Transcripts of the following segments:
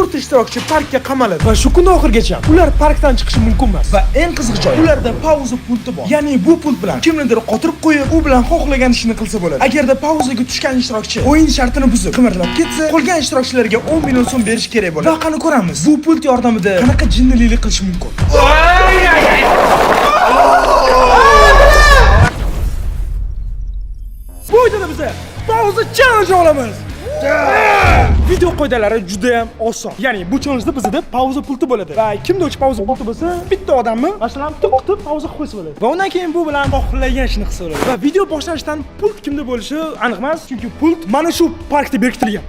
4 ishtirokchi parkka qamaladi va shu kun oxirigacha ular parkdan chiqishi mumkin emas. Va eng qiziq joyi, ularda pauza pulti bor. Ya'ni bu pult bilan kimnidir qotirib qo'yib, u bilan xohlagan ishini qilsa bo'ladi. Agarda pauzaga tushgan ishtirokchi o'yin shartini buzib, qimirlab ketsa, qolgan ishtirokchilarga 10 million so'm berish kerak bo'ladi. Va qani ko'ramiz, bu pult yordamida qanaqa jinnilik qilish mumkin. Bu videoda biza pauza challenge olamiz. Video qoidalari juda ham oson. Ya'ni bu challengeda bizda pauza pulti bo'ladi. Va kimda o'sha pauza pulti bo'lsa, bitta odamni masalan tiq qilib pauza qilib qo'ysa bo'ladi. Va undan keyin bu bilan xohlagan ishini qilsa bo'ladi. Va video boshlanishidan pult kimda bo'lishi aniq emas, chunki pult mana shu parkda berkitilgan.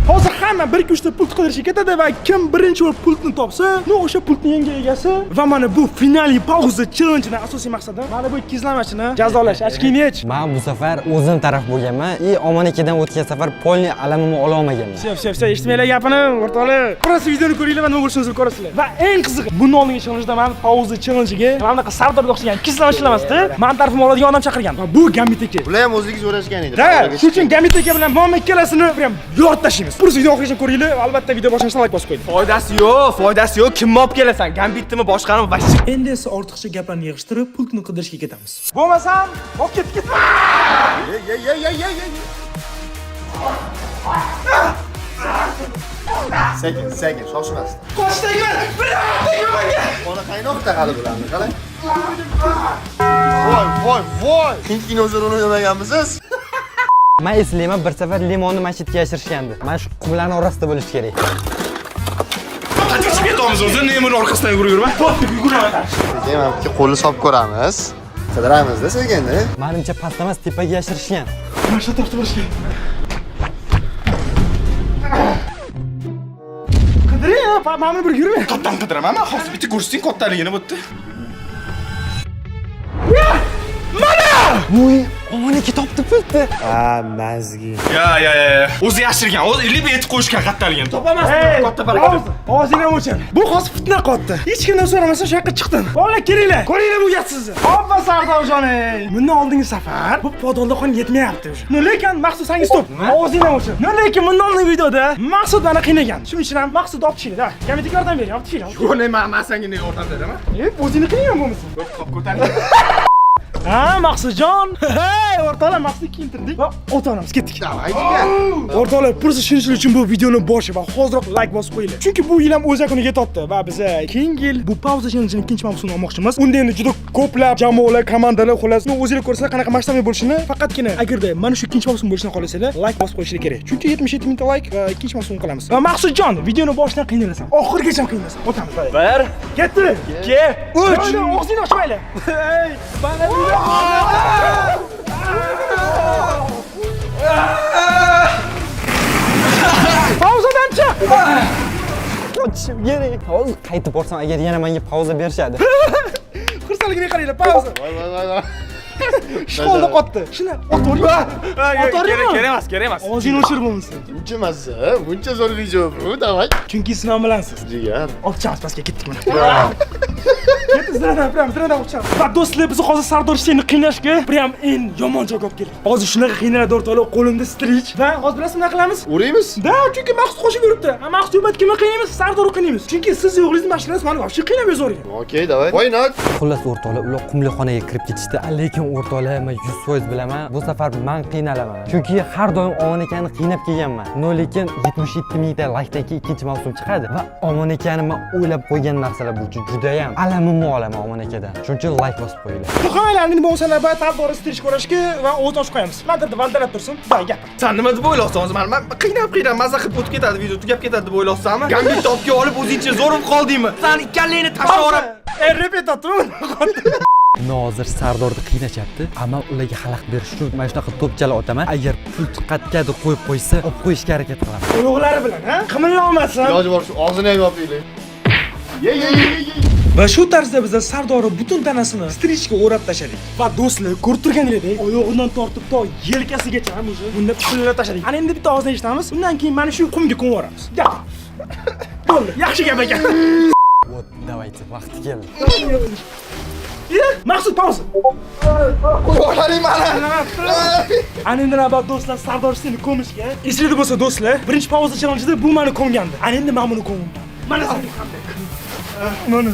Hozir hamma 1 2 3 ta pult qidirishga ketadi va kim birinchi bo'lib pultni topsa, ну o'sha pultni yangi egasi. Va mana bu finali pauza challengening asosiy maqsadi mana bu ikkizlamachini jazolash. Ochkini yech. Man bu safar o'zim taraf bo'lganman. И Omon akadan o'tgan safar полный alamimni ola olmaganman. Всё, всё, всё, eshitmanglar gapini, o'rtoqlar. Просто videoni ko'ringlar va nima bo'lishini o'zinglar ko'rasizlar. Va eng qizig'i, bundan oldingi challengeda man pauza challenge'iga mana bunaqa Sardorga o'xshagan ikkizlamachilar emasda, man tarafimga oladigan odam chaqirgan. Va bu Gambit aka. Bular ham o'zligi so'rashgan edi. Да, shu uchun Gambit aka bilan mana ikkalasini prям yorib tashlaymiz. Просто video oxirigacha ko'ringlar, va albatta video boshlanishidan like bosib qo'ying. Foydasi yo'q, foydasi yo'q. Kimni olib kelasan? Gambitnimi, boshqanimi? Вообще. Endi esa ortiqcha gaplarni yig'ishtirib, pultni qidirishga ketamiz. Bo'lmasam, olib ketdik, ketdik. Ye ye ye ye ye. Sekin, sekin, shoshmasdan. Qo'shdagman, bir tegma menga. Qoni qaynoqda hali bularni, qarang. Voy, voy, voy. Hind kinosi rol o'ynamaganmisiz? Man eslayman, bir safar limonni mana shu yerga yashirishgandi. Mana shu qumlarning orasida bo'lishi kerak. Qachon chiqib ketamiz o'zi? Nima orqasidan yugurib yurma? Yuguraman. Sekin mana bu qo'lni solib ko'ramiz. Qidiramiz-da sekin, Menimcha past emas, tepaga yashirishgan. Mana shu tarafda bo'lishi kerak. Qidiring, mana buni bir yurmang. Qatdan qidiraman man. Hozir bitta ko'rsating kattaligini bu yerda. Mana! Voy, Omon aka topdi pultni. Ha, mazgi. Ya, ya, ya, ya. O'zi yashirgan, o'zi ilib etib qo'yishgan kattaligini. Topamasdim katta parkda. Og'zingni o'chir. Bu hozir fitna qotdi. Hech kimdan so'ramasdan shu yoqqa chiqdim. Bolalar kelinglar. Ko'ringlar bu gatsizni. Hoppa Sardorjon ey. Bundan oldingi safar bu podolda qon yetmayapti уже. No lekin Maqsud senga stop. Og'zingni o'chir. No lekin bundan oldingi videoda Maqsud meni qiynagan. Shuning uchun ham Maqsud olib tushinglar. Давай. Kommentga yordam bering, olib tushinglar. Yo'q, nima, man senga ne yordam beraman? E, o'zingni qiynagan bo'lmasin. Qop ko'tar. Ha, Maqsudjon. Hey, o'rtoqlar, Maqsudni kiyintirdik va ota-onamiz ketdik. Давай, jigar. O'rtoqlar, просто shuning uchun bu videoni boshi va hoziroq like bosib qo'yinglar. Chunki bu yil ham o'z yakuniga yetdi va biz keyingi yil bu pauza challengening ikkinchi mavsumini olmoqchimiz. Unda endi juda ko'plab jamoalar, komandalar, xullas, ну o'zinglar ko'rsanglar qanaqa masshtabli bo'lishini, faqatgina agarda mana shu ikkinchi mavsum bo'lishini xohlasanglar, like bosib qo'yishinglar kerak. Chunki 77 mingta like va ikkinchi mavsum qilamiz. Va Maqsudjon, videoni boshidan qiynalasan. Oxirigacha qiynalasan. O'tamiz. Bir, Ketdi. ikki, uch. Og'zingni ochmanglar. Ey, mana Pauzadan chiq. Qochishim kerak. Hozir qaytib borsam agar yana menga pauza berishadi. Xursandligini qaranglar, pauza. Voy, voy, voy, voy. Shkolda qotdi. Shuni otoring. Kerak, kerak emas, kerak emas. Og'zingni o'chir bo'lmasa. Buncha mazza, buncha zo'r video bu, давай. Chunki siz nima bilansiz. Jigar. Olib chiqamiz pastga ketdik mana. Ketdi ziradan, prям ziradan olib chiqamiz. Va do'stlar, biz hozir Sardor seni qiynashga prям eng yomon joyga olib keldik. Hozir shunaqa qiynaladi o'rtoqlar, qo'limda strich. Va hozir bilasizmi nima qilamiz? Uraymiz? Да, chunki Maqsud qo'shib yuribdi. Ha, Maqsud yo'qmat kimni qiynaymiz? Sardorni qiynaymiz. Chunki siz yo'qligingiz mashinasi mani вообще qiynab yuborgan. Okey, давай. Why not? Xullas o'rtoqlar, ular qumli xonaga kirib ketishdi. Lekin o'rtoqlar, men 100% bilaman, bu safar men qiynalaman. Chunki har doim Omon akani qiynab kelganman. No lekin 77 mingta likedan keyin ikkinchi mavsum chiqadi va Omon akani men o'ylab qo'ygan narsalar bo'yicha juda ham alamimni olaman Omon akadan. Shuning uchun like bosib qo'yinglar. To'xtamanglar, endi bo'lmasa navbat Sardorni strich ko'rashga va o'zi ochib qo'yamiz. Nimadir valdalab tursin. Давай, gapir. Sen nima deb o'ylayapsan o'zi? Man qiynab qiynab maza qilib o'tib ketadi, video tugab ketadi deb o'ylayapsanmi? Gambit topga olib o'zingcha zo'rib qoldingmi? San ikkallangni tashlab yuborib. Ey, repet otdimi? Hozir Sardorni qiynashyapti, ammo ularga xalaqit berish uchun mana shunaqa to'pchalar otaman. Agar pult qayergadir qo'yib qo'ysa, olib qo'yishga harakat qilaman. Oyoqlari bilan, ha? Qimillolmasin. Iloji bor shu og'zini ham yopinglar. Ye ye ye ye. Va shu tarzda biz Sardorni butun tanasini strichga o'rab tashladik. Va do'stlar, ko'rib turganingizdek, oyog'idan tortib to yelkasigacha ham уже bunda pullar tashladik. Ana endi bitta og'zini eshitamiz. Undan keyin mana shu qumga ko'mib yuboramiz. Gap. Bo'ldi. Yaxshi gap ekan. Вот, давайте, vaqti keldi. Maqsud, pauza. Qo'yib mani. Ana endi navbat, do'stlar, Sardor seni ko'mishga. Esingizda bo'lsa, do'stlar, birinchi pauza challenge'da bu meni ko'mgandi. Ana endi men buni ko'mdim. Mana senga comeback. Mana.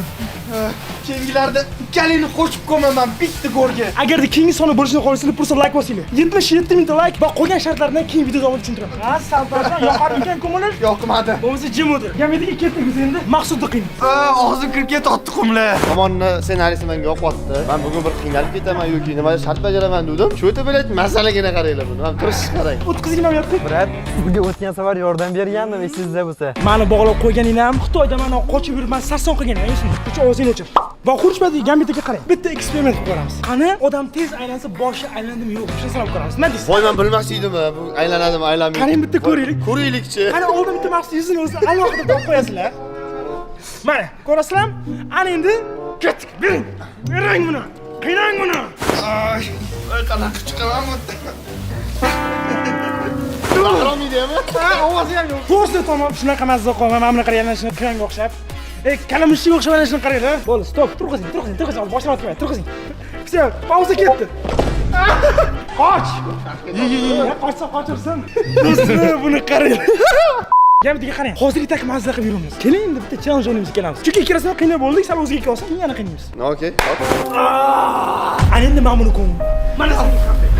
Keyingilarda ikkalingni qo'shib ko'maman bitta go'rga. Agarda keyingi soni bo'lishini xohlasanglar, просто layk bosinglar. 77 mingta layk va qolgan shartlarni keyin video davomida tushuntiraman. Ha, Sardorjon, yoqarmikan ko'milish? Yoqmadi. Bo'lmasa jim o'tir. Gambitga ketdik biz endi. Maqsudni qiymaymiz. Og'zim kirib ketyapti qumlar. Tomonni ssenariysi menga yoqyapti. Men bugun bir qiynalib ketaman yoki nima shart bajaraman dedim. Shu yerda блядь, masalagina qaranglar buni. Ham tirishib qarang. O'tkazing ham yoqdi. Брат, sizga o'tgan safar yordam bergandim, esingizda bo'lsa. Mani bog'lab qo'yganing ham Xitoyda mani qochib yurib mani sarson qilganing ham esimda. Shuning uchun ovozingni o'chir. Va xurchmadi Gambitga qarang. Bitta eksperiment qilib ko'ramiz. Qani odam tez aylansa boshi aylandimi yo'q? Shuni sinab ko'ramiz. Nima deysiz? Voy, men bilmas edim, bu aylanadimi, aylanmaydi. Qarang, bitta ko'raylik. Ko'raylikchi. Qani oldin bitta Maqsud yuzini o'zi alohida topib qo'yasizlar. Mana, ko'rasizlarmi? Ana endi ketdik. Bering. Bering buni. Qiynang buni. Ay, qanaqa chiqaman bu yerdan? Baqirolmaydimi? Ha, ovozi ham yo'q. To'g'risini aytaman, shunaqa mazza qilaman. Mana buni qarang, shuni quyonga o'xshab. Ey, kalamushga o'xshab ana shuni qaranglar. Bo'ldi, stop, turg'izing, turg'izing, turg'izing. Hozir boshini otmay, turg'izing. Всё, pauza ketdi. Qoch! Qochsa qochirsin. Do'stlar, buni qarang. Gambitga qarang. Hozir так mazza qilib yuribmiz. Keling, endi bitta challenge o'ynaymiz, kelamiz. Chunki ikkalasini qiynab bo'ldik, sal o'ziga kelsa, keyin yana qiynaymiz. Okey. Hop. Ana endi men buni ko'mdim. Mana senga comeback.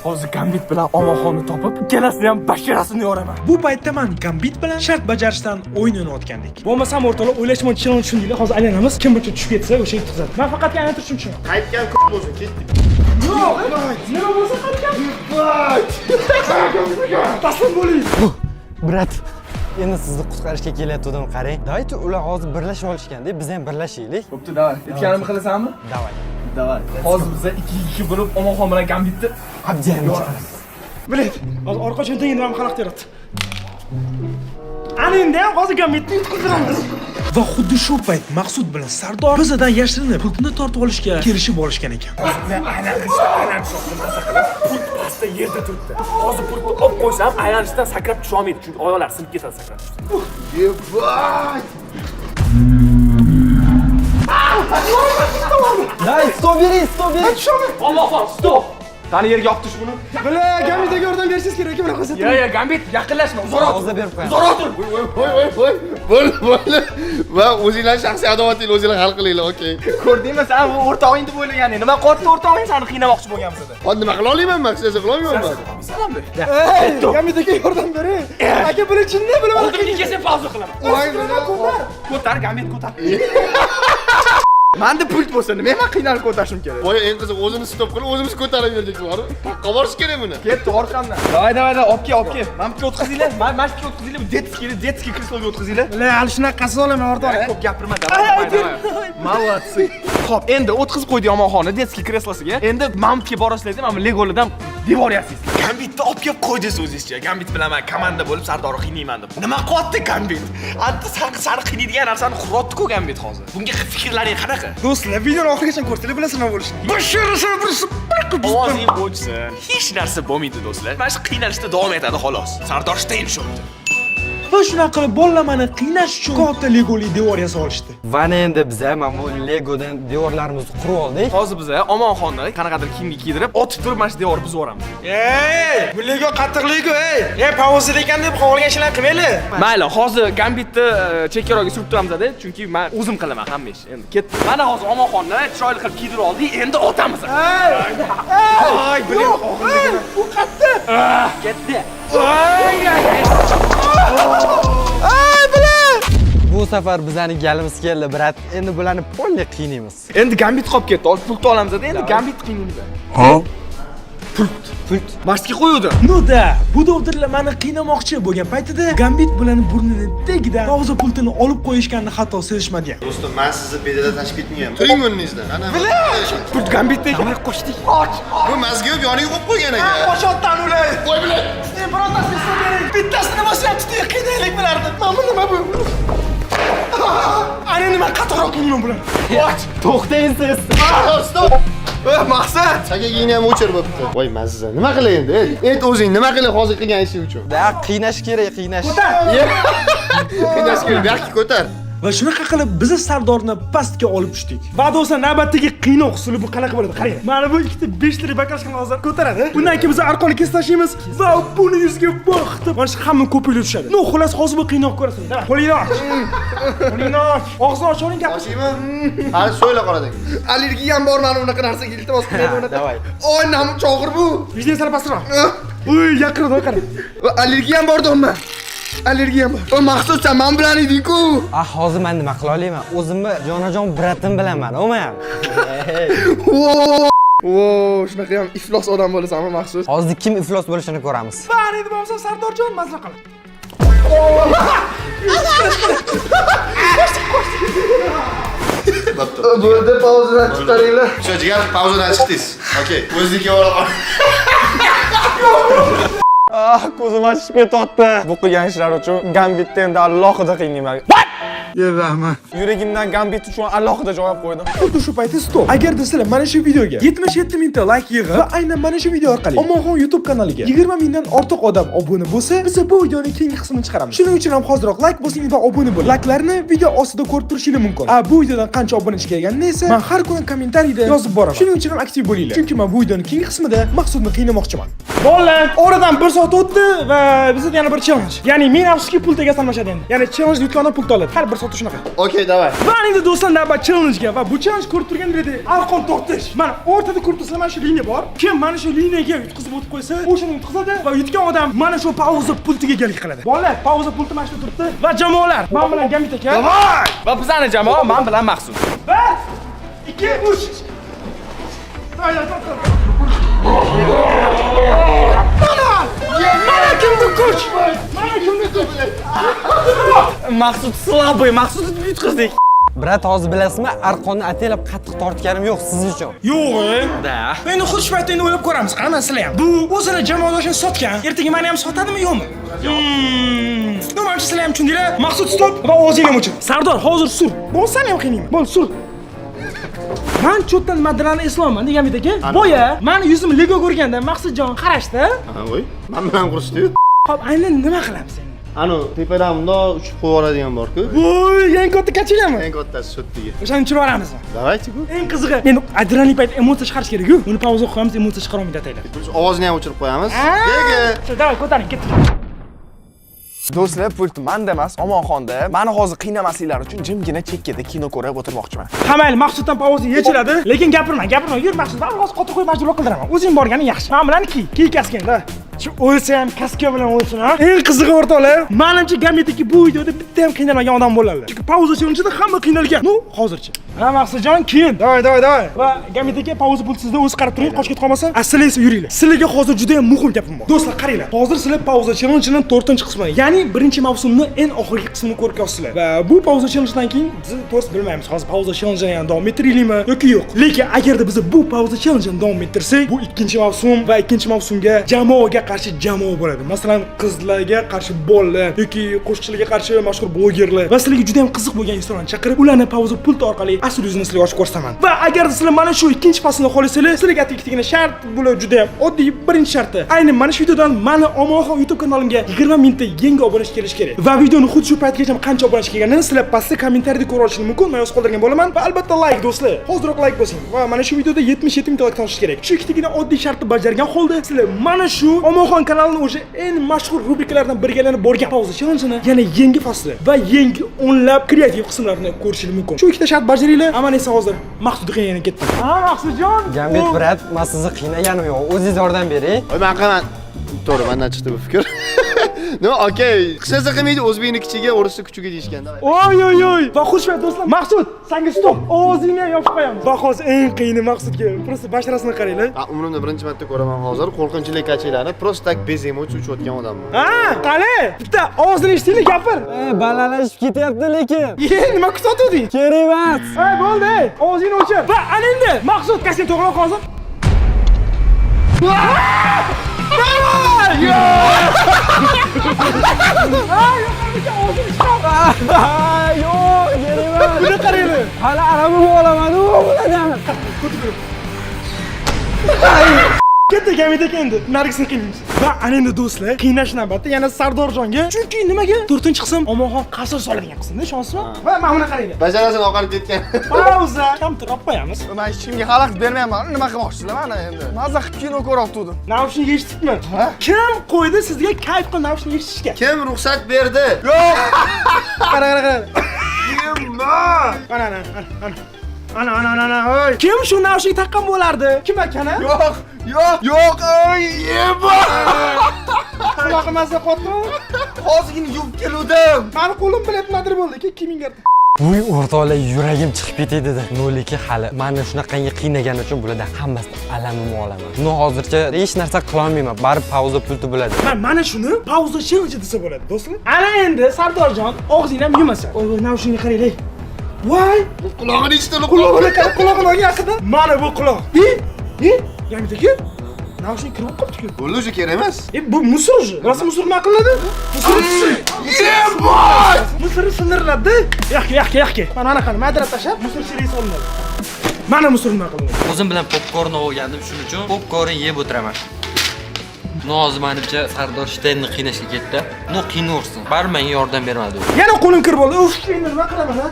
Hozir Gambit bilan Omonxonni topib, ikkalasini ham basharasini yoraman. Bu paytda man Gambit bilan shart bajarishdan o'yin o'ynayotgandik. Bo'lmasam o'rtoqlar, o'ylashma challenge tushundinglar. Hozir aylanamiz. Kim birinchi tushib ketsa, o'sha yutqizadi. Men faqat aylantirishim uchun. Qaytgan ko'p bo'lsin, ketdik. Yo'q, nima bo'lsa qaytgan. Taslim bo'ling. Брат, endi sizni qutqarishga kelayotgandim, qarang. Давайте, ular hozir birlashib olishganda, biz ham birlashaylik. Bo'pti, давай. Aytganimni qilasanmi? Давай. Давай. Hozir biza 2-2 bo'lib Omonxon bilan Gambitni Abjayam chiqamiz. Bilet. Hozir orqa cho'ntagingda ham xalaqit yaratdi. Ana endi ham hozir Gambitni yutqizdiramiz. Va xuddi shu payt Maqsud bilan Sardor bizadan yashirinib pultni tortib olishga kelishib olishgan ekan. Pult pastda yerda turibdi. Hozir pultni olib qo'ysam, aylanishdan sakrab tusha olmaydi, chunki oyoqlari sinib ketadi sakrab tushsa. Ебать! Давай, stop bering, stop bering. Omonxon, stop! Tani yerga olib tush buni. Bila, Gambitga yordam berishingiz kerak, bunaqa ko'rsatib. Ya, ya, Gambit, yaqinlashma, uzoqroq. Hozir berib qo'yaman. Uzoqroq tur. Voy, voy, voy, voy. Bo'ldi, bo'ldi. Va o'zinglar shaxsiy adovatinglar o'zinglar hal qilinglar, okey. Ko'rdingmi sen bu o'rtog'ing deb o'ylaganing? Nima qilyapti o'rtog'ing seni qiynamoqchi bo'lgan bizada? Hozir nima qila olmayman men? Hech narsa qila olmayman. Ey, Gambitga yordam bering. Aka, buni chindan bilaman. Oldimga kelsa pauza qilaman. Voy, Ko'tar Gambit, ko'tar. Manda pult bo'lsa, nima men qiynalib ko'tarishim kerak? Voy, eng qiziq o'zimiz stop qilib, o'zimiz ko'tarib yurdik borib. Taqqa borish kerak buni. Ketdi orqamdan. Давай, давай, давай, olib kel, olib kel. Mana bu yerga o'tkazinglar. Mana shu yerga o'tkazinglar. Bu детский, детский kresloga o'tkazinglar. Bila, hali shunaqasi olaman o'rtoqlar. Ko'p gapirma, давай, давай, давай. Молодцы. Xo'p, endi o'tkazib qo'ydik Omonxonni детский kreslosiga. Endi Mamutga borasizlar, mana bu Legolardan devor yasaysiz. Gambitni olib kelib qo'ydingiz o'zingizcha. Gambit bilan men komanda bo'lib Sardorni qiynayman deb. Nima qilyapti Gambit? Anti sani qiynaydigan narsani quryapti-ku Gambit hozir. Bunga fikrlaring qanaqa? Do'stlar, videoni oxirigacha ko'rsanglar, bilasizlar nima bo'lishini. Ovozing o'chsin. Hech narsa bo'lmaydi do'stlar. Mana shu qiynalishda davom etadi xolos. Sardor Steyn shunday. Va shunaqa qilib bolalar mani qiynash uchun katta Legoli devor yasa olishdi. Va endi biz ham mana bu Legodan devorlarimizni qurib oldik. Hozir biz Omonxonni qanaqadir kiyimga kiydirib, otib turib mana shu devorni buzib yuboramiz. Ey, bu Lego qattiq Lego, ey. Ey, pauzada ekan deb qolgan ishlarni qilmayli. Mayli, hozir Gambitni chekkaroqga surib turamiz-da, chunki men o'zim qilaman hamma ishni. Endi ketdi. Mana hozir Omonxonni chiroyli qilib kiydirib oldik, endi otamiz. Ay, biling, bu qattiq. Ketdi. Ay, biling. Bu safar bizani galimiz keldi, брат. Endi bularni полный qiynaymiz. Endi Gambit qolib ketdi. Hozir pultni olamiz-da, endi Gambit qiynaymiz. Pult. Maska qo'yuvdim. Ну да, bu dovdirlar mani qiynamoqchi bo'lgan paytida Gambit bularni burnini tagidan pauza pultini olib qo'yishganini hatto sezishmagan. Do'stim, men sizni bedada tashlab ketmayman. Turing o'rningizdan. Ana. Pult Gambitda ekan. Qochdik. Bu mazga yo'q, yoniga qo'yib qo'ygan ekan. Qochotdan ular. Voy bilan. Sen birortasini istab bering. Bittasini bo'lsa ham tuting, qiynaylik bularni. Mana bu nima bu? Ana nima qattiqroq qiynayman bularni. Qoch. To'xtang siz. Stop, stop. Maqsad. Chakagingni ham o'chir bo'pti. Voy mazza. Nima qilay endi? Ey, ayt o'zing, nima qilay hozir qilgan ishing uchun? Да, qiynash kerak, qiynash. Qiynash kerak, bu yoqqa ko'tar. Va shunaqa qilib bizni Sardorni pastga olib tushdik. Va do'stlar, navbatdagi qiynoq usuli bu qanaqa bo'ladi? Qarang. Mana bu ikkita 5 litr baklashkani hozir ko'taradi. Undan keyin biz arqonni kesib tashlaymiz va buni yuziga boqitib, mana shu hamma ko'piklar tushadi. Ну, xullas, hozir bu qiynoq ko'rasizlar. Давай, qo'lingni och. Qo'lingni och. Og'izni och oling, gapir. Ochaymi? Hali so'yla qorading. Allergiyam bor mani unaqa narsaga, iltimos qilmaydi unaqa. Давай. Oy, nam chog'ir bu. Yuzini sal pastroq. Uy, yaqinroq qara. Allergiyam bor domma. Allergiyam bor. O Maxsus, sen men bilan eding-ku. Ah, hozir men nima qila olaman? O'zimni jonajon bratim bilaman, o'mayam. Wo, shunaqa ham iflos odam bo'lasanmi, Maxsus? Hozir kim iflos bo'lishini ko'ramiz. Va endi bo'lmasa Sardorjon mazza qil. Bo'ldi, pauzadan chiqaringlar. Shu jigar, pauzadan chiqdingiz. Okey, o'ziniki bora qol. Ah, ko'zim achishib ketyapti. Bu qilgan ishlar uchun Gambitni endi alohida qiynayman. Rahmat. Yuragimdan Gambit uchun alohida javob qo'ydim. Xuddi shu paytda stop. Agarda sizlar mana shu videoga 77 mingta like yig'ib va aynan mana shu video orqali Omonxon YouTube kanaliga 20 mingdan ortiq odam obuna bo'lsa, biz bu videoning keyingi qismini chiqaramiz. Shuning uchun ham hoziroq like bosing va obuna bo'ling. Likelarni video ostida ko'rib turishingiz mumkin. A bu videodan qancha obunachi kelganini esa men har kuni kommentariyda yozib boraman. Shuning uchun ham aktiv bo'linglar. Chunki men bu videoning keyingi qismida Maqsudni qiynamoqchiman. Bolalar, oradan 1 soat o'tdi va bizda yana bir challenge. Ya'ni men afsuski pult egasi almashadi endi. Ya'ni challenge yutgan odam pult oladi. Har 1 soatda shunaqa. Okey, давай. Va endi do'stlar, navbat challenge'ga va bu challenge ko'rib turganingizdek arqon tortish. Mana o'rtada ko'rib tursangiz mana shu liniya bor. Kim mana shu liniyaga yutqizib o'tib qo'ysa, o'shani yutqizadi va yutgan odam mana shu pauza pultiga egalik qiladi. Bolalar, pauza pulti mana shu turibdi va jamoalar, men bilan Gambit aka. Davay! Va bizani jamoa men bilan Maxsus. 1 2 3. Давай, давай, давай. Mana! Mana kimni kuch? Mana kimni kuch? Maqsud слабый, Maqsudni yutqizdik. Brat, hozir bilasizmi, arqonni ataylab qattiq tortganim yo'q siz uchun. Yo'q, Da. Endi xuddi shu paytda endi o'ylab ko'ramiz. Qani sizlar ham. Bu o'zini jamoadoshini sotgan, ertaga meni ham sotadimi, yo'qmi? Ну, manimcha sizlar ham tushundinglar. Maqsud stop va ovozingni ham o'chir. Sardor, hozir sur. Bo'lsa ham qiynayman. Bo'l, sur. Man cho'tdan nimadirlarni eslolman degan aka. Boya mani yuzim Lego ko'rganda Maqsudjon qarashdi. Ha, voy. Men bilan qurishdi-yu. Xo'p, aynan nima qilamiz endi? Anu, tepadan bundoq uchib qo'yib yuboradigan bor-ku. Voy, eng katta kachelami? Eng kattasi shu yerdagi. O'shani tushirib yuboramizmi? Давайте-ku. Eng qizig'i, endi adrenalin payt emotsiya chiqarish kerak-ku. Uni pauza qo'yamiz, emotsiya chiqara olmaydi ataylab. Ovozini ham o'chirib qo'yamiz. Gege. Давай, ko'taring, ketdik. Do'stlar, pult menda emas, Omonxonda. Meni hozir qiynamasliklari uchun jimgina chekkada kino ko'rib o'tirmoqchiman. Ha mayli, Maqsuddan pauza yechiladi, lekin gapirma, gapirma. Yur Maqsud, man hozir qotib qo'yib majbur qildiraman. O'zing borganing yaxshi. Men bilan kiy, kiy kaskangda. Shu o'lsa ham kaska bilan o'lsin, ha? Eng qizig'i o'rtoqlar, menimcha Gambitdagi bu videoda bitta ham qiynalmagan odam bo'ladi. Chunki pauza challenge'da hamma qiynalgan. Ну, hozircha. Ha, Maqsudjon, keyin. Давай, давай, давай. Va Gambitdagi pauza pult sizda o'zi qarab turing, qochib ketib qolmasa. Asli esa yuringlar. Sizlarga hozir juda ham muhim gapim bor. Do'stlar, qaranglar. Hozir sizlar pauza challenge'ning 4-qismini, ya'ni 1-mavsumni eng oxirgi qismini ko'rib yozsizlar. Va bu pauza challenge'dan keyin biz to'g'risi bilmaymiz, hozir pauza challenge'ni yana davom ettiraylikmi yoki yo'q. Lekin agarda biz bu pauza challenge'ni davom ettirsak, bu 2-mavsum va 2-mavsumga jamoaga qarshi jamoa bo'ladi. Masalan, qizlarga qarshi bolalar yoki qo'shiqchilarga qarshi mashhur blogerlar va sizlarga juda ham qiziq bo'lgan insonlarni chaqirib, ularni pauza pult orqali asl yuzini sizlarga ochib ko'rsataman. Va agar sizlar mana shu 2-faslni xohlasanglar, sizlarga ikkitagina shart, bular juda ham oddiy. Birinchi sharti, aynan mana shu videodan mani Omonxon YouTube kanalimga 20 mingta yangi obunachi kelishi kerak. Va videoni xuddi shu paytgacha qancha obunachi kelganini sizlar pastda kommentariyada ko'ra olishingiz mumkin. Men yozib qoldirgan bo'laman. Va albatta like do'stlar. Hoziroq like bosing. Va mana shu videoda 77 mingta like toshish kerak. Shu ikkitagina oddiy shartni bajargan holda sizlar mana shu Omonxon kanalining o'sha eng mashhur rubrikalardan biriga aylanib borgan pauza challenge'ini yana yangi fasli va yangi o'nlab kreativ qismlarini ko'rishingiz mumkin. Shu ikkita shart bajaringlar. Aman esa hozir Maqsudni qiynayotgan ketdim. Ha, Maqsudjon. Gambit brat, men sizni qiynaganim yo'q. O'zingiz yordam bering. Voy, men qilaman. To'g'ri, mendan chiqdi bu fikr. Nima, okey. Hech narsa qilmaydi, o'zbekni kichiga, o'risni kuchiga deyishgan. Давай. Oy oy oy. Va xushvaqt do'stlar. Maqsud, senga stop. Ovozingni ham yopib qo'yamiz. Va hozir eng qiyini Maqsudga. Просто basharasini qaranglar. Ha, umrimda birinchi marta ko'raman hozir qo'rqinchli kachelarni просто так без эмоций uchayotgan odamni. Ha, qani? Bitta ovozini eshitinglar, gapir. Balandlashib ketyapti lekin. Ye, nima kutatuvding? Kerak emas. Ha, bo'ldi. Ovozingni o'chir. Va ana endi Maqsud, kaskani to'g'rilab hozir. Давай! Yo'q, kerak emas. Buni qaranglar. Hali aramim olaman u bulardan. Ketdi Gambit aka, endi narigisini qiynaymiz. Va ana endi, do'stlar, qiynash navbati yana Sardorjonga. Chunki nimaga? 4-qism Omonxon qasr soladigan qismda, ishonsizmi? Va mana buni qaranglar. Bajarasini oqarib ketgan. Pauza kamtiroq qo'yamiz. Man hech kimga xalaqit bermayman. Nima qilmoqchisizlar mana endi? Maza qilib kino ko'ryaptuvdim. Naushnik eshitdikmi? Kim qo'ydi sizga kayf qilib naushnik eshitishga? Kim ruxsat berdi? Yo'q. Qara, qara, qara. Ana, ana, ana. Ana, ana, ana, ana. Oy. Kim shu naushnik taqqan bo'lardi? Kim ekan, a? Yo'q, yo'q, yo'q. Oy, yeba. Qulog'i mazza qotdimi? Hozirgina yuvib keluvdim. Mani qo'lim bilan nimadir bo'ldi, 2000 garda. Voy o'rtoqlar, yuragim chiqib ketay dedi. Но lekin hali mani shunaqangi qiynagani uchun bulardan hammasidan alamimni olaman. Но hozircha hech narsa qilolmayman. Baribir pauza pulti bo'ladi. Mana shuni pauza challenge desa bo'ladi, do'stlar. Ana endi Sardorjon, og'zingni ham yumasan. Voy, voy, naushnikni qaranglar. Voy, Bu qulog'ini ichida qulog'ini qara, qulog'ini olgan yaqinda. Mana bu quloq. I, i, Gambit aka, naushnik kirib qolibdi-ku. Bo'ldi, уже kerak emas. E, bu мусор уже. Rosa мусор nima qilinadi? Мусор. Мусор sindiriladi. Yo'q, yo'q, yo'q. Mana ana qani, madrab tashlab, мусор ichiga solinadi. Mana мусор nima qilinadi. O'zim bilan popkorn olgandim, shuning uchun popkorn yeb o'tiraman. Но hozir manimcha Sardor Shtenni qiynashga ketdi. Но qiynaversin. Baribir menga yordam bermadi u. Yana qo'lim kir bo'ldi. Uf, endi nima qilaman, ha?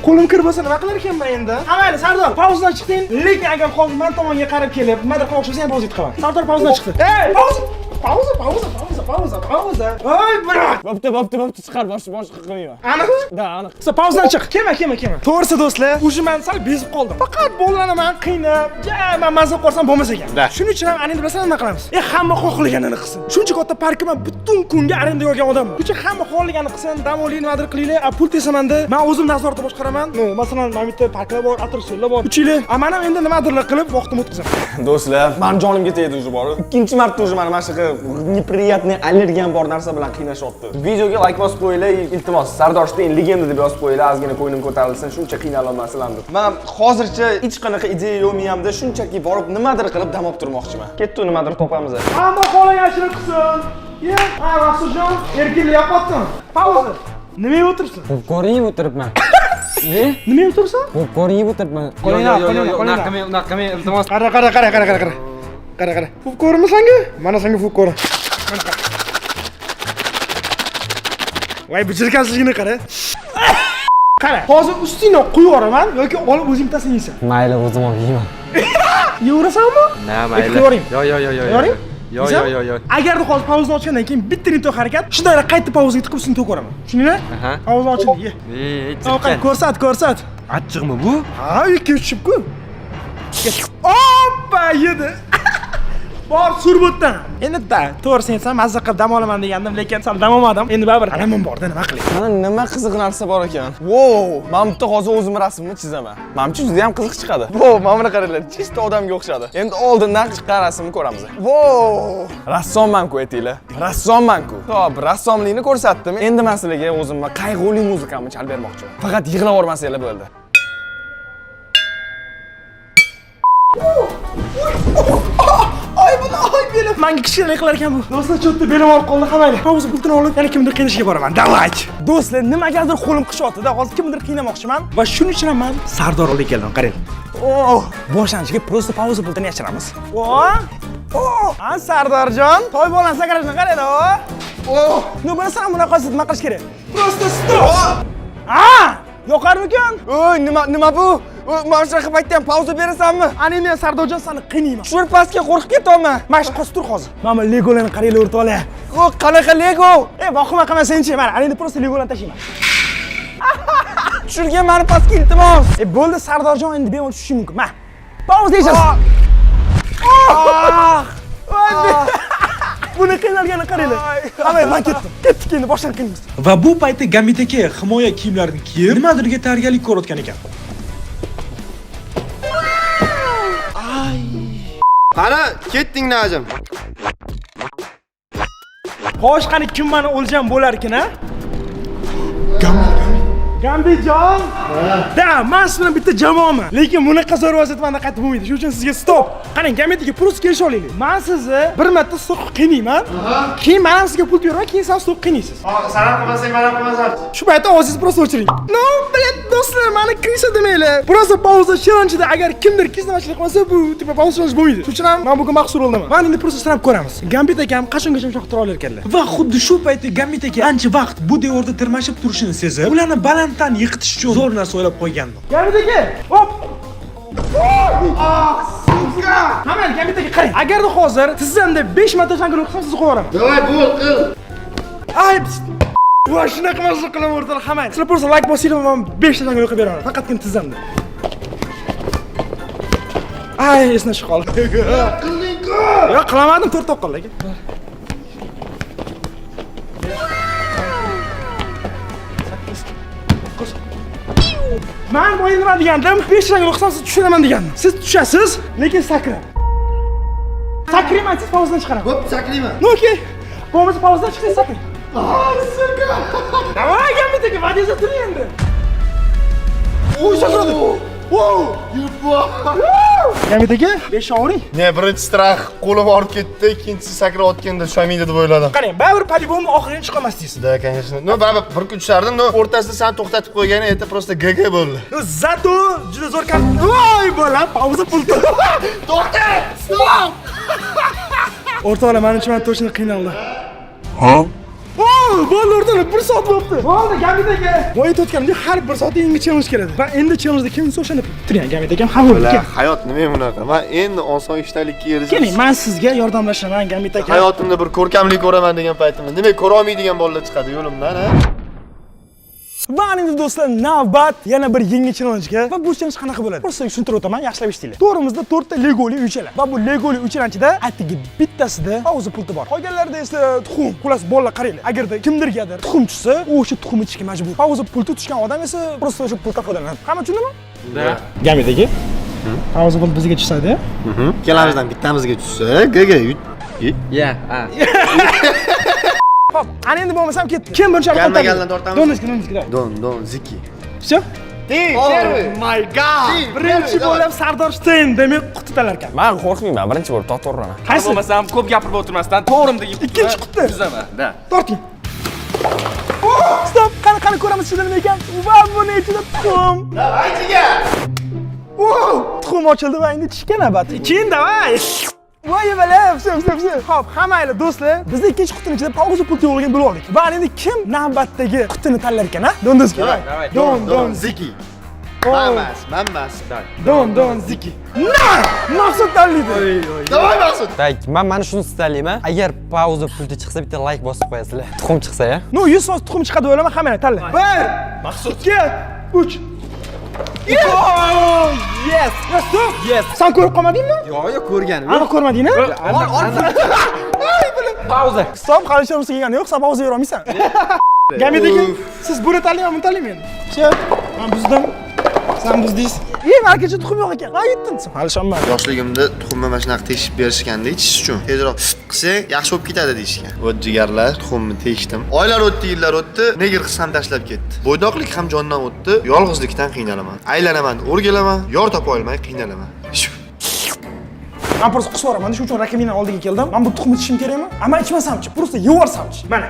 Qo'lim kir bo'lsa nima qilar ekanman endi? Ha, mayli, Sardor, pauzadan chiqding. Lekin agar hozir men tomonga qarab kelib, nimadir qilmoqchi bo'lsang, ham pauza qilaman. Sardor pauzadan chiqdi. Ey, pauza! Pauza, pauza, pauza, pauza, pauza. Oy, брат. Bo'pti, bo'pti, bo'pti, chiqar, boshqa boshqa qilmayman. Aniqmi? Да, aniq. Sen pauzadan chiq. Kelma, kelma, kelma. To'g'risi, do'stlar, уже men sal bezib qoldim. Faqat bolalarni man qiynab, ja, man mazza ko'rsam bo'lmas ekan. Shuning uchun ham ana endi bilasan nima qilamiz? E, hamma xohlaganini qilsin. Shuncha katta parkni man butun kunga arendaga olgan odamman. Shuning uchun hamma xohlaganini qilsin, dam oling, nimadir qilinglar. A, pul tesamanda, men o'zim nazoratda boshqaraman. Но, masalan, mana bu yerda parklar bor, attraksionlar bor. 3 yil. A, men ham endi nimadirlar qilib vaqtimni o'tkazaman. Do'stlar, mani jonimga tegdi уже borib. Ikkinchi marta уже mana shunaqa неприятный allergiyam bor narsa bilan qiynashyapti. Videoga like bosib qo'yinglar, iltimos. Sardor Shteyn legenda deb yozib qo'yinglar, ozgina ko'nglim ko'tarilsin, shuncha qiynalolmasizlar deb. Men hozircha hech qanaqa ideya yo'q miyamda, shunchaki borib nimadir qilib dam olib turmoqchiman. Ketdi, nimadir topamiz. Hamma xohlagan ishini qilsin. Ye, ha, Rasuljon, erkinlik yoqyaptimi? Pauza. Nima yeb o'tiribsan? Popkorn yeb o'tiribman. Ne? Nima yeb o'tiribsan? Popkorn yeb o'tiribman. Qo'linglar, Yo'q, yo'q, qo'linglar, yo'q, qo'linglar. unaqa qilmang, unaqa qilmang, iltimos. Qara, qara, qara, qara, qara, qara. Qara, qara. Popkornmi sanga? Mana senga popkorn. Mana qara. Voy, bu jirkanchligini qara. Qara, hozir ustingdan quyib yuboraman yoki olib o'zing bittasini yeysan. Mayli, o'zim olib yeyman. Yeyverasanmi? Na, mayli. Qo'yavering. Yo'q, yo'q, yo'q, yo'q. Qo'yavering? Yo'q, yo'q, yo'q, yo'q. Agarda hozir pauzani ochgandan keyin bitta не то harakat, shunday qayta pauzaga tiqib ustini to'kib yuboraman. Tushundingmi? Aha. Pauza ochildi, ye. Ey, Ovqat ko'rsat, ko'rsat. Achchiqmi bu? Ha, ikki tushibku. Oppa, yedi. Bor surbutdan. Endi da, to'g'risini aytsam, mazza qilib dam olaman degandim, lekin sal dam olmadim. Endi baribir alamim borda, nima qilay? Mana nima qiziq narsa bor ekan. Wow, men bitta hozir o'zimni rasmimni chizaman. Manimcha juda ham qiziq chiqadi. Wow, mana buni qaranglar, чисто odamga o'xshadi. Endi oldindan chiqqan rasmni ko'ramiz. Wow, rassomman-ku aytinglar. Rassomman-ku. Xo'p, rassomlikni ko'rsatdim. Endi men sizlarga o'zimni qayg'uli muzikamni chalib bermoqchiman. Faqat yig'lab yubormasanglar bo'ldi. Ay, buni, ay, belim. Menga kichkina qilar ekan bu. Do'stlar, cho'tda belim og'rib qoldi, ha mayli. Pauza pultini olib, yana kimnidir qiynashga boraman. Давайте. Do'stlar, nimagadir qo'lim qishyapti-da. Hozir kimnidir qiynamoqchiman va shuning uchun ham men Sardor oldiga keldim. Qarang. Oh, boshlanishiga просто pauza pultini yashiramiz. O! O! A, Sardorjon, toy bolani sakrashini qarang, o! Oh, ну bilasan, bunaqasi nima qilish kerak? Просто стоп. A! Yoqarmikan? Oy, nima nima bu? Mana shunaqa paytda ham pauza berasanmi? Ana endi Sardorjon, seni qiynayman. Tushir pastga, qo'rqib ketyapman. Mana shu qolib tur hozir. Mana bu legolarni qaranglar, o'rtoqlar. O, qanaqa Lego? E, vahima qilma senchi. Mana, ana endi просто legolarni tashlayman. Tushirgin mani pastga, iltimos. E, bo'ldi, Sardorjon, endi bemalol tushishi mumkin. Ma. Pauza yashas. Ah! Buni qiynalganini qaranglar. Ha, men ketdim. Ketdik, endi boshdan qiynaymiz. Va bu paytda Gambit aka himoya kiyimlarini kiyib, nimadirga tayyorgarlik ko'rayotgan ekan. Qani, ketding, Najim. Xo'sh, qani kim mani o'ljam bo'larkin, a? Gambit, Gambit. Gambitjon! Да, men siz bilan bitta jamoaman. Lekin bunaqa zo'r vaziyat menda qaytib bo'lmaydi. Shuning uchun sizga stop. Qarang, Gambitga просто kelisha olaylik. Men sizni bir marta stop qiynayman. Keyin men ham sizga pul beraman, keyin siz ham stop qiynaysiz. San ham qilmasang, men ham qilmasam. Shu paytda ovozingizni просто o'chiring. No, блядь, do'stlar, mani крыса demanglar. Просто pauza challenge'da agar kimdir kiznachilik qilmasa, bu типа pauza challenge bo'lmaydi. Shuning uchun ham men bugun maxsus roldaman. Mana endi просто sinab ko'ramiz. Gambit akam qachongacha ushlab tura olar ekanlar. Va xuddi shu paytda Gambit aka ancha vaqt bu devorda tirmashib turishini sezib, ularni balanddan yiqitish uchun zo'r narsa o'ylab qo'ygandi. Gambit aka, hop! Ah, сука! Hamma Gambit aka qarang. Agarda hozir tizzamda 5 marta shangil qilsam, sizni qo'yib yuboraman. Давай, bo'l, qil. Ay, va shunaqa mazza qilaman o'rtoqlar, hamma. Sizlar просто like bosinglar, men 5 ta shangil qilib beraman. Faqatgina tizzamda. Ay, esdan chiqib qoldi. Qilding-ku. Yo'q, qilamadim, to'rt qoldi aka. Man boya nima degandim? 5 rang o'qisam siz tushiraman degandim. Siz tushasiz, lekin sakrab. Sakrayman, siz pauzadan chiqaraman. Bo'p, sakrayman. Ну окей. Bo'lmasa pauzadan chiqsangiz sakrang. Сука. Давай, Gambit aka, va'dangizda turing endi. Uy, sakradi. Wow! Gambit aka, 5 ovuring. Ne, birinchi страх qo'lim og'rib ketdi, ikkinchisi sakrayotganda tushamaydi deb o'yladim. Qarang, baribir по-любому oxirini chiqolmasdingiz. Да, конечно. Ну, baribir bir kun tushardim, но o'rtasida san to'xtatib qo'ygani это просто GG bo'ldi. Ну, зато juda zo'r kart. Voy, bola, pauza pulti. To'xta! Stop! O'rtoqlar, menimcha men точно qiynaldi. Ha? Bo'ldi o'rtoqlar, 1 soat bo'libdi. Bo'ldi, Gambit aka. Boya aytayotganimdek, har 1 soatda yangi challenge keladi. Va endi challenge'da kim yutsa o'shani turing, Gambit akam xafa bo'ldi. Ular hayot nima bunaqa? Men endi oson ishtalikka erishib. Keling, men sizga yordamlashaman, Gambit aka. Hayotimda bir ko'rkamlik ko'raman degan paytimda, demak ko'ra olmaydigan bolalar chiqadi yo'limdan, ha? Va endi do'stlar, navbat yana bir yangi challenge'ga. Va bu challenge qanaqa bo'ladi? Просто tushuntirib o'taman, yaxshilab eshitinglar. To'g'rimizda 4 ta Legoli uychalar. Va bu Legoli uychalar ichida atigi bittasida pauza pulti bor. Qolganlarida esa tuxum. Xullas, bolalar qaranglar. Agarda kimdirgadir tuxum tushsa, u o'sha tuxumni ichishga majbur. Pauza pulti tushgan odam esa просто o'sha pultdan foydalanadi. Hamma tushundimi? Да. Gambit aka. Pauza pult bizga tushadi. Ikkalamizdan bittamizga tushsa, GG yut. Ya, ha. Xo'p, ana endi bo'lmasam ketdi. Kim birinchi arqon Galma-galdan tortamiz. Donizki, donizki, давай. Don, don, ziki. Всё? Ты первый. My God! Birinchi bo'lib Sardor Steyn demak quti tanlar ekan. Men qo'rqmayman, birinchi bo'lib tortaveraman. Qaysi? Bo'lmasam ko'p gapirib o'tirmasdan to'g'rimdagi Ikkinchi quti. Tuzaman, да. Torting. Oh, stop! Qani, qani ko'ramiz ichida nima ekan? Va buni ichida tuxum. Давай, jigar. Wow! Tuxum ochildi va endi ichishga navbat. Keyin давай. Voy bola, всё, всё, всё. Xo'p, hammaylar do'stlar, biz ikkinchi qutining ichida pauza pulti yo'qligini bilib oldik. Va endi kim navbatdagi qutini tanlar ekan, ha? Dondoski. Давай. Don, don, ziki. Man emas, man emas. Don, don, ziki. Na! Maqsud tanlaydi. Давай, Maqsud. Так, men mana shuni tanlayman. Agar pauza pulti chiqsa, bitta like bosib qo'yasizlar. Tuxum chiqsa, ya. Ну, 100% tuxum chiqadi deb o'ylayman, hammanglar tanla. 1, Maqsud 2, 3. Oh, yes! Yes, stop! Yes. Sen ko'rib qolmadingmi? Yo'q, yo'q, ko'rganim. Aniq ko'rmading-a? Ol, ol. Pauza. Stop, hali ishonchim kelgani yo'q, sen pauza bera olmaysan. Gambit aka, siz buni tanlayman, buni tanlayman endi. Всё, men buzdim. Sen buzdingiz. Ey, markazda tuxum yo'q ekan. Men yetdim. Hali ishonmadim. Yoshligimda tuxumni mana shunaqa teshib berishganda ichish uchun. Tezroq qilsang yaxshi bo'lib ketadi deyishgan. Вот jigarlar, tuxumni teshdim. Oylar o'tdi, yillar o'tdi, negr qiz ham tashlab ketdi. Bo'ydoqlik ham jondan o'tdi, yolg'izlikdan qiynalaman. Aylanaman, o'rgalaman, yor topa olmay qiynalaman. Shu. Men просто qusib yuboraman, shuning uchun раковина oldiga keldim. Men bu tuxumni ichishim kerakmi? Ama ichmasamchi, просто yevorsamchi. Mana.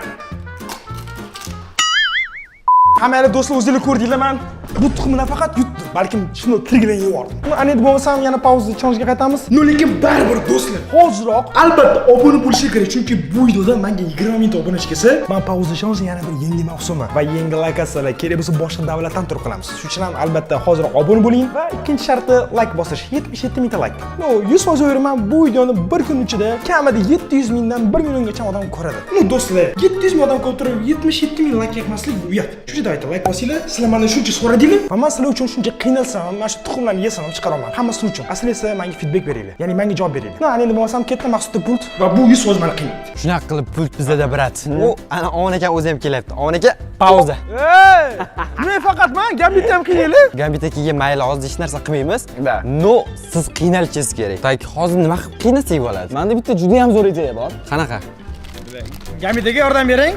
Hammanglar do'stlar o'zinglar ko'rdinglar, men bu tuxumni nafaqat yutdim, balkim shuni tirikligini yevordim. Ana endi bo'lmasam yana pauza challenge'ga qaytamiz. Но lekin baribir do'stlar, hoziroq albatta obuna bo'lishing kerak, chunki bu videoda menga 20 mingta obunachi kelsa, men pauza challenge yana bir yangi mavsumi va yangi lokatsiyalar kerak bo'lsa boshqa davlatdan turib qilamiz. Shuning uchun ham albatta hoziroq obuna bo'ling va ikkinchi sharti like bosish, 77 mingta like. Но, 100% o'ylayman bu videoni bir kun ichida kamida 700 mingdan 1 milliongacha odam ko'radi. Ну do'stlar, 700 ming odam ko'rib turib 77 ming like yetmaslik bu uyat. Shuncha давайте like bosinglar. Sizlar mendan shuncha so'radinglar va men sizlar uchun shuncha qiynalsam, mana shu tuxumlarni yesam ham chiqaraman. Hammasi uchun. Asli esa menga feedback beringlar. Ya'ni menga javob beringlar. Но, ana endi bo'lmasam ketdi Maqsudda pult va bu 100% meni qiynaydi. Shunaqa qilib pult bizada, брат. U ana Omon aka o'zi ham kelyapti. Omon aka, pauza. Ey! Men faqat man Gambitni ham qiynaylik. Gambit akaga mayli, hozir hech narsa qilmaymiz. Да. Но, siz qiynalishingiz kerak. Так, hozir nima qilib qiynasak bo'ladi? Menda bitta juda ham zo'r ideya bor. Qanaqa? Gambit aka yordam bering.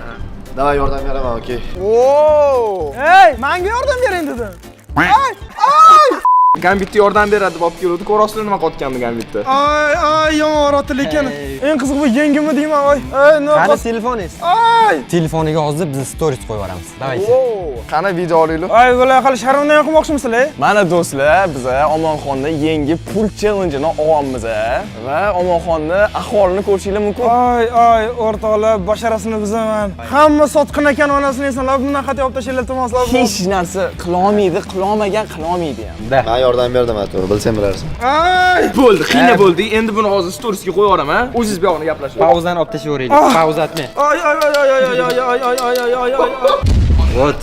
Давай, yordam beraman, okey. Wow! Ey, menga yordam bering dedim. Ay, ay! Gambitga yordam beradi deb olib keluvdi. Ko'rasizlar nima qilayotganini Gambitni. Ay, ay, yomon og'riyapti lekin. Eng qizig'i bu yengimmi deyman, oy. Ay, nima Qani telefoningiz? Ay! Telefoniga hozir biz stories qo'yib yuboramiz. Давайте. Wow! Qani video olaylik. Ay, bular hali sharmanda ham qilmoqchimisizlar? Mana do'stlar, biz Omonxonda yangi pul challenge'ini olyapmiz va Omonxonni ahvolini ko'rishinglar mumkin. Ay, ay, o'rtoqlar, basharasini buzaman. Hamma sotqin ekan, onasini esanlar, bundan xato olib tashlanglar, iltimos. Hech narsa qilolmaydi, qilolmagan qilolmaydi ham. Men yordam berdim, Atur, bilsang bilarsan. Ay! Bo'ldi, qiyna bo'ldi. Endi buni hozir storiesga qo'yib yuboraman. O'zingiz bu yog'ini gaplashing. Pauzani olib tashlayveraylik. Pauza atmang. Ay, ay, ay, ay, ay, ay, ay, ay, ay, ay, ay, ay. Вот.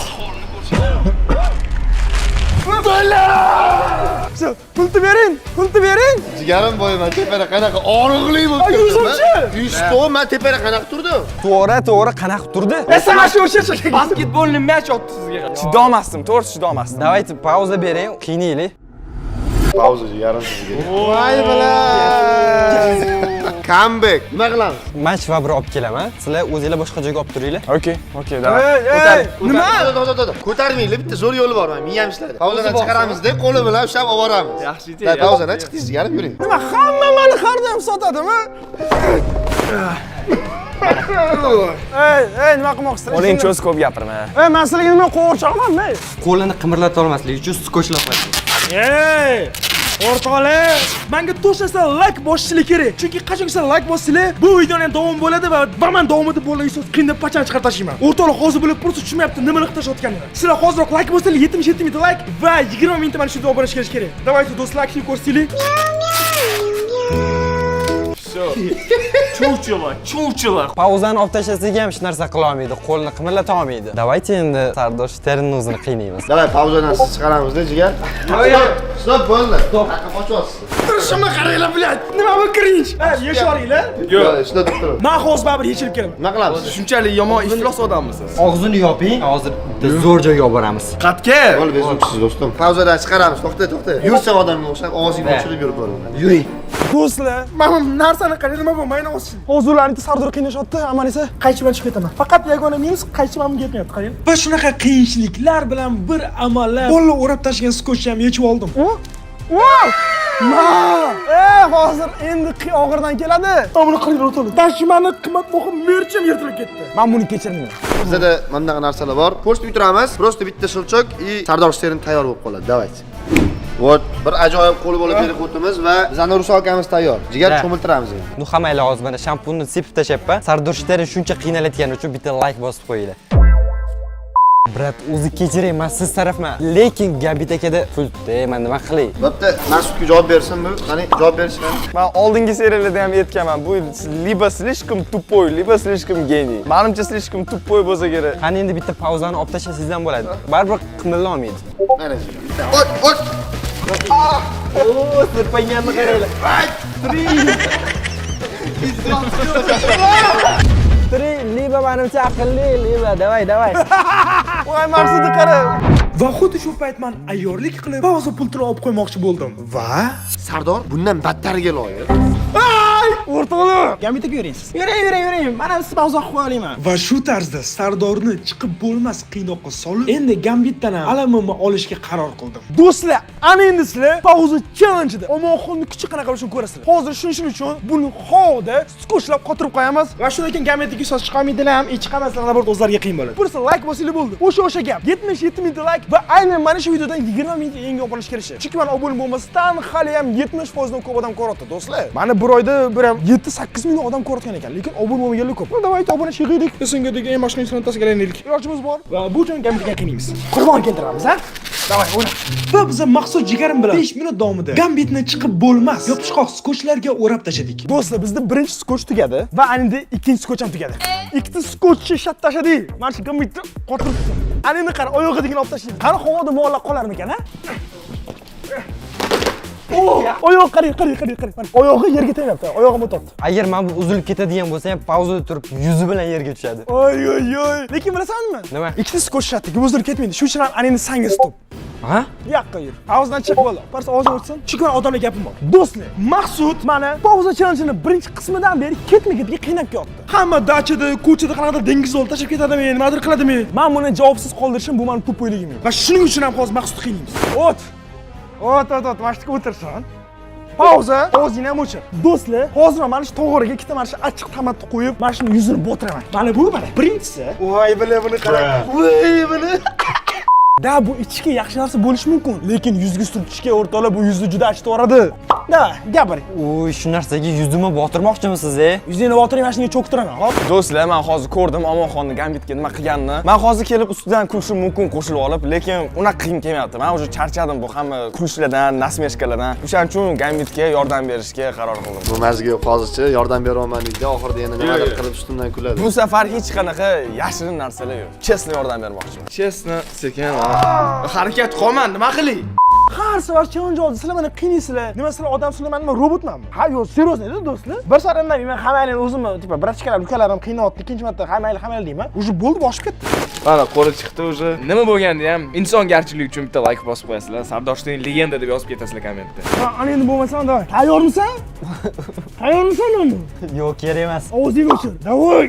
Всё, pulni bering, pulni bering. Jigarim boyman, tepada qanaqa og'riqli bo'lib Ay, yuzimchi! Yuzto, man tepada qanaqa turdim? To'g'ri, to'g'ri, qanaqa turdi? Sana shu o'sha Basketbolni мяч otdi sizga. Chidolmasdim, to'g'risi chidolmasdim. Давайте pauza bering, qiynaylik. Pauza jigarim sizga. Voy bilan. Comeback. Nima qilamiz? Men швабра olib kelaman. Sizlar o'zinglar boshqa joyga olib turinglar. Okey, okey, давай. Ey, ey, nima? To'xta, to'xta, to'xta. Ko'tarmanglar, bitta zo'r yo'li bor, mana miyam ishladi. Pauzadan chiqaramizda, qo'li bilan ushlab olib boramiz. Yaxshi Da, pauzadan chiqdingiz, jigarim, yuring. Nima, hamma mani har doim sotadimi? Ey, ey, nima qilmoqchisizlar? Qo'ling cho'z, ko'p gapirma. Ey, men sizlarga nima qo'g'irchoqmanmi? Qo'lini qimirlata olmasligi uchun skotchlab qo'ying. Ey! O'rtoqlar, menga to'sha like bosishlik kerak. Chunki qachon sizlar like bossanglar, bu videoni ham davom bo'ladi va man davomida bo'lgan so'z qiyinda pachan chiqarib tashlayman. O'rtoqlar hozir bilib просто tushunmayapti nima qilib tashlayotganini. Sizlar hozirroq like bossanglar, 77 mingta like va 20 mingta mana shu videoga obuna bo'lish kerak. Давайте do'stlar, aktiv ko'rsataylik. Чучело, чучело. Pauzani olib tashlasak ham hech narsa qila olmaydi, qo'lini qimirlata olmaydi. Давайте endi Sardor Shternni o'zini qiynaymiz. Давай, pauzadan siz chiqaramizda, jigar. Stop, stop, bo'ldi. Haqqa qochyapsiz. Turishimni qaranglar, блядь. Nima bu cringe? Ha, yechib olinglar. Yo'q, shunda turib turing. Men hozir baribir yechilib kelaman. Nima qilamiz? Shunchalik yomon iflos odammisiz? Og'zini yoping, hozir bitta zo'r joyga olib boramiz. Qatga? Bo'ldi, bezuvchisiz do'stim. Pauzadan chiqaramiz. To'xta, to'xta. Yursa odamga o'xshab ovozingni o'chirib yurib bo'laman. Yuring. Do'stlar, mana bu narsani qarang, nima bu? Mayna olsin. Hozir ularni Sardor qiynashyapti, man esa qaychi bilan chiqib ketaman. Faqat yagona minus qaychi menga yetmayapti, qarang. Va shunaqa qiyinchiliklar bilan bir amallab qo'lni o'rab tashlagan skotchni ham yechib oldim. Wow! Ma! Ey, hozir endi og'irdan keladi. Mana buni qarang, o'rtoqlar. Tashmani qimmatbaho мерч im yirtilib ketdi. Men buni kechirmayman. Bizda mana bunaqa narsalar bor. Ko'rsatib turamiz. Просто bitta щелчок и Sardor Shterin tayyor bo'lib qoladi. Давайте. Вот, bir ajoyib qo'l bola переход imiz va bizani русалка miz tayyor. Jigar Да. cho'miltiramiz endi. Ну hammanglar hozir mana shampunni sepib tashlayapman. Sardor Shterin shuncha qiynalayotgani uchun bitta like bosib qo'yinglar. Брат, o'zi kechiring, men siz tarafman. Lekin Gambit akada pultda, man nima qilay? Bo'pti, Mas'udga javob bersin bu. Qani, javob berish qani. Men oldingi seriyalarda ham aytganman, bu либо слишком тупой, либо слишком гений. Menimcha слишком тупой bo'lsa kerak. Qani endi bitta pauzani olib tashlasangiz ham bo'ladi. Baribir qimirlay olmaydi. Mana jigar. Bitta. Ot, ot. O, sirpanganni qaranglar. Три, либо manimcha aqlli, либо давай, давай. Voy, Maqsudni qara. Va xuddi shu payt man ayyorlik qilib pauza pultini olib qo'ymoqchi bo'ldim. Va Sardor bundan battariga loyiq. Ay, o'rtoqlar, Gambitga yuring siz. Yuring, yuring, yuring. Mana siz pauza qilib qo'ya olaman. Va shu tarzda Sardorni chiqib bo'lmas qiynoqqa solib, endi Gambitdan ham alamimni olishga qaror qildim. Do'stlar, ana endi sizlar pauza challenge'ida Omonxonni kuchi qanaqa bo'lishini ko'rasizlar. Hozir shuning uchun buni hovda skotchlab qotirib qo'yamiz va shundan keyin Gambitga so'z chiqolmaydilar ham, chiqamaslar, наоборот o'zlariga qiyin bo'ladi. Просто like bosinglar bo'ldi. O'sha gap. 77 mingta like va aynan mana shu videodan 20 mingta yangi obuna kelishi. Chunki men obuna bo'lmasdan hali ham 70% dan ko'p odam ko'ryapti, do'stlar. Mani bir oyda bir ham 7-8 million odam ko'rayotgan ekan, lekin obuna bo'lmaganlar ko'p. Давайте obuna yig'aylik. SNGdagi eng mashhur insonlar tasgalanaylik. Ilojimiz bor va bu uchun Gambitga qiynaymiz. Qurbon keltiramiz, ha? Давай, o'yna. Va biz Maqsud jigarim bilan 5 minut davomida Gambitni chiqib bo'lmas yopishqoq skotchlarga o'rab tashladik. Do'stlar, bizda birinchi skotch tugadi va endi ikkinchi skotch ham tugadi. Ikkita skotchni ishlab tashladik. Mana shu Gambitni qotirib. Ana endi qara, oyog'idigini olib tashlaymiz. Qani havoda muallaq qolarmikan, ha? Oyog'i qarang, qarang, qarang, qarang. Mana oyog'i yerga tegmayapti, oyog'im o'tyapti. Agar mana bu uzilib ketadigan bo'lsa ham pauzada turib yuzi bilan yerga tushadi. Oy, oy, oy. Lekin bilasanmi? Nima? Ikkita skotch ishlatdik, bu uzilib ketmaydi. Shuning uchun ham ana endi sanga stop. Ha? Bu yoqqa yur. Og'zidan chiq, bo'ldi. Просто og'zing o'tsin. Chunki mani odamlar gapim bor. Do'stlar, Maqsud mani pauza challenge'ini birinchi qismidan beri ketma-ketga qiynab kelyapti. Hamma dachada, ko'chada qanaqadir dengiz yo'l tashlab ketadimi, nimadir qiladimi? Men buni javobsiz qoldirishim, bu mani тупой ligim. Va shuning uchun ham hozir Maqsudni qiynaymiz. O't. O't, o't, o't. Mana shu yerga o'tirsin. Pauza, og'zingni ham o'chir. Do'stlar, hozir man mana shu tog'oraga ikkita mana shu achchiq tomatni qo'yib, mana shuni yuzini botiraman. Mana bu, mana birinchisi. Voy, bila, buni qarang. Voy, buni. Да, bu ichishga yaxshi narsa bo'lishi mumkin, lekin yuzga surtishga, o'rtoqlar, bu yuzni juda achitib yuboradi. Да, gapir. Uy, shu narsaga yuzimni botirmoqchimisiz, e? Yuzingni botiring, mana shunga cho'ktiraman, hop. Do'stlar, men hozir ko'rdim Omonxonni Gambitga nima qilganini. Men hozir kelib ustidan kulishim mumkin qo'shilib olib, lekin unaqa qilgim kelmayapti. Men уже charchadim bu hamma kulishlardan, насмешка lardan. O'shaning uchun Gambitga yordam berishga qaror qildim. Bu mazga yo'q, hozircha yordam beryapman deydi, oxirida yana nimadir qilib ustimdan kuladi. Bu safar hech qanaqa yashirin narsalar yo'q. Честно yordam bermoqchiman. Честно, sekin harakat qilman, nima qilay? Har safar challenge oldi, sizlar meni qiynaysizlar. Nima, sizlar odamsizlar, man nima, robotmanmi? Ha, yo'q, серьезно edi, do'stlar. Bir safar indamay, ha mayli, o'zimni типа братишка lar, ukalarim qiynayapti, ikkinchi marta ha mayli, ha mayli deyman. Уже bo'ldi, boshib ketdi. Mana qo'li chiqdi уже. Nima bo'lganda ham insongarchilik uchun bitta like bosib qo'yasizlar. Sardoshning legenda deb yozib ketasizlar kommentda. Ha, ana endi bo'lmasam, давай. Tayyormisan? Tayyormisan uni? Yo'q, kerak emas. Og'zingni o'chir. Давай.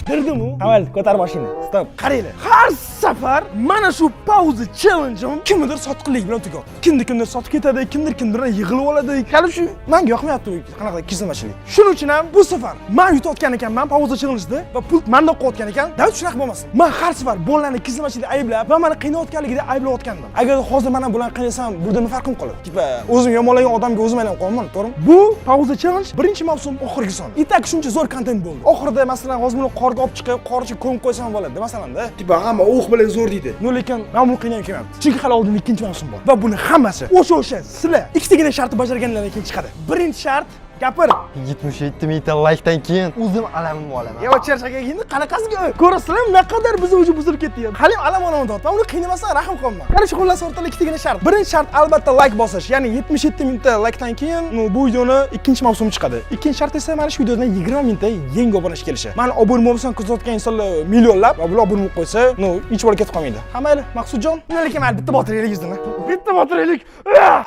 Kirdimu? Avval ko'tar boshingni. Стоп. Qaranglar. Har safar mana shu pauza challenge'im kimnidir sotqinlik bilan tugayapti. Kimdir kimdir sotib ketadi, kimdir kimdirdan yig'ilib oladi. Hali shu menga yoqmayapti bu qanaqa kizilmachilik. Shuning uchun ham bu safar men yutayotgan ekanman pauza challenge'da va pult menda qolayotgan ekan. Давай shunaqa bo'lmasin. Men har safar bolalarni kizilmachilikda ayblab va meni qiynayotganligida ayblayotgandim. Agar hozir men ham bularni qiynasam, burada nima farqim qoladi? Типа o'zim yomonlagan odamga o'zim aylanib qolaman, to'g'rimi? Bu pauza challenge birinchi mavsum oxirgi son. И так shuncha zo'r kontent bo'ldi. Oxirida, masalan, hozir buni qorga olib chiqib, qor ichiga ko'mib qo'ysam bo'ladi, masalan-da. Типа hamma o'q bilan zo'r deydi. Но lekin men buni qiynagim kelmayapti. Chunki hali oldinda ikkinchi mavsum bor. Va buni hammasi o'sha sizlar ikkitagina shartni bajarganlardan keyin chiqadi. Birinchi shart, gapir. 77 mingta laykdan keyin o'zim alamimni olaman. Yo, charchagan endi qanaqasiga? Ko'rasizlar, naqadar bizni уже buzilib ketdi. Hali ham alam olaman deyapman. Uni qiynamasdan rahm qilaman. Qarshi, xullas, o'rtalar, ikkitagina shart. Birinchi shart albatta like bosish. Ya'ni 77 mingta laykdan keyin, ну, bu videoni ikkinchi mavsumi chiqadi. Ikkinchi shart esa mana shu videodan 20 mingta yangi obunachi kelishi. Mani obuna bo'lmasam kuzatayotgan insonlar millionlab va bular obuna bo'lib qo'ysa, ну, hech bola ketib qolmaydi. Ha, mayli, Maqsudjon. Lekin mayli, bitta botiraylik yuzini. Bitta botiraylik.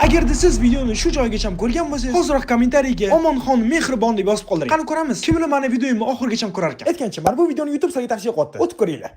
Agarda siz videoni shu joygacha ko'rgan bo'lsangiz, hoziroq kommentariyaga "Omonxon mehribon" deb yozib qoldiring. Qani ko'ramiz, kimlar mani videomni oxirigacha ko'rar ekan. Aytgancha, mana bu videoni YouTube sizlarga tavsiya qilyapti. O'tib ko'ringlar.